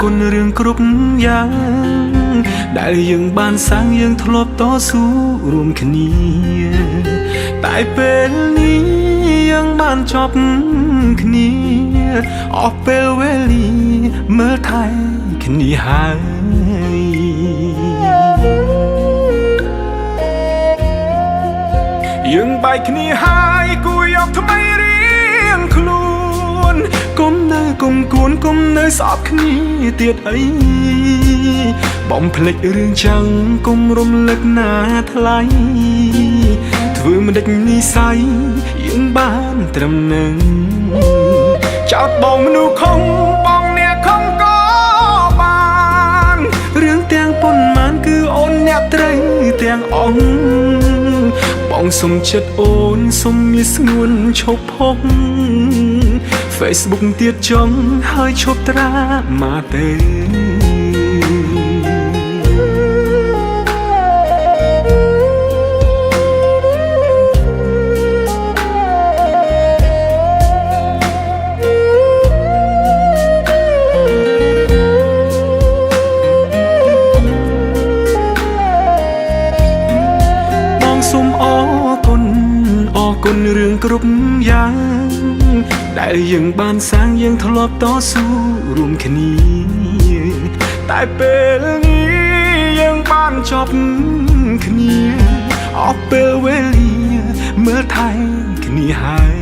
គុណរឿងគ្រប់យ៉ាងដែលយើងបានសាងយើងធ្លាប់តស៊ូរួមគ្នាតែពេលនេះយើងបានចប់គ្នាអស់ពេលវេលាមើលថែគ្នាហើយយើងបែកគ្នាហើយគួរយកថ្មីរៀងខ្លួនកុំនៅកុំគួនកុំនៅស្អប់គ្នាទៀតអីបំភ្លេចរឿងចឹងកុំរំលឹកណាថ្លៃធ្វើមិនដេចនិស័យយើងបានត្រឹមនឹងចោតបងមនុស្សខំបងអ្នកខំក៏បានរឿងទាំងប៉ុន្មានគឺអូនអ្នកត្រូវទាំងអង្គបងសុំចិត្តអូនសុំមានស្ងួនឈប់ផុក Facebook ទៀតចង់ហើយឈប់ត្រាមកទេបងសូមអរគុណអរគុណរឿងគ្រប់យ៉ាងដែលយើងបានសាងយើងធ្លាប់តស៊ូរួមគ្នាតែពេលនេះយើងបានចប់គ្នាអស់ពេលវេលាមើលថែគ្នាហើយ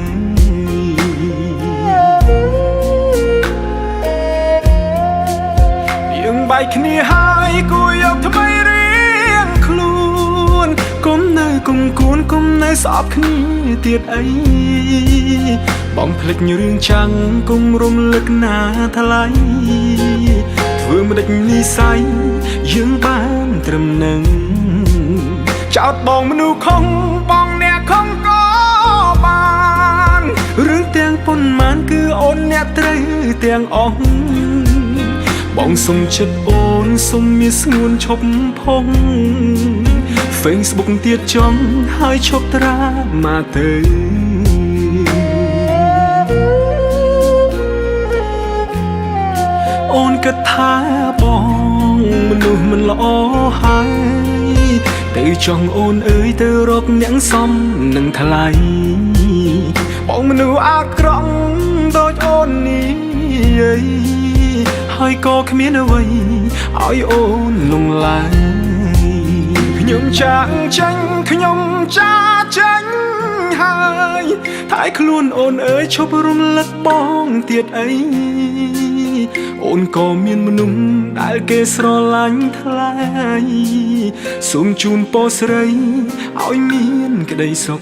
យើងបែកគ្នាហើយគួរយកថ្មីរៀងខ្លួនកុំនៅកុំគួនកុំនៅស្អប់គ្នាទៀតអីបងភ្លេចរឿងចាំងកុំរំលឹកណាថ្លៃធ្វើមិនដេចនិស័យយើងបានត្រឹមនឹងចោតបងមនុស្សខំបងអ្នកខំក៏បានរឿងទាំងប៉ុន្មានគឺអូនអ្នកត្រូវទាំងអស់បងសុំចិត្តអូនសុំមានស្ងួនឈប់ផុង Facebook ទៀតចង់ហើយឈប់ត្រាមកទៅអូនគិតថាបងមនុស្សមិនល្អហើយទៅចង់អូនអើយទៅរកអ្នកសមនឹងថ្លៃបងមនុស្សអាក្រក់ដូចអូននេះហើយក៏គ្មានអ្វីឲ្យអូនលងឡើយខ្ញុំចាក់ចេញខ្ញុំចាចេញហើយថែខ្លួនអូនអើយឈប់រំលឹកបងទៀតអីអូនក៏មានមនុស្សដែលគេស្រឡាញ់ថ្លៃសូមជូនពរស្រីឲ្យមានក្តីសុខ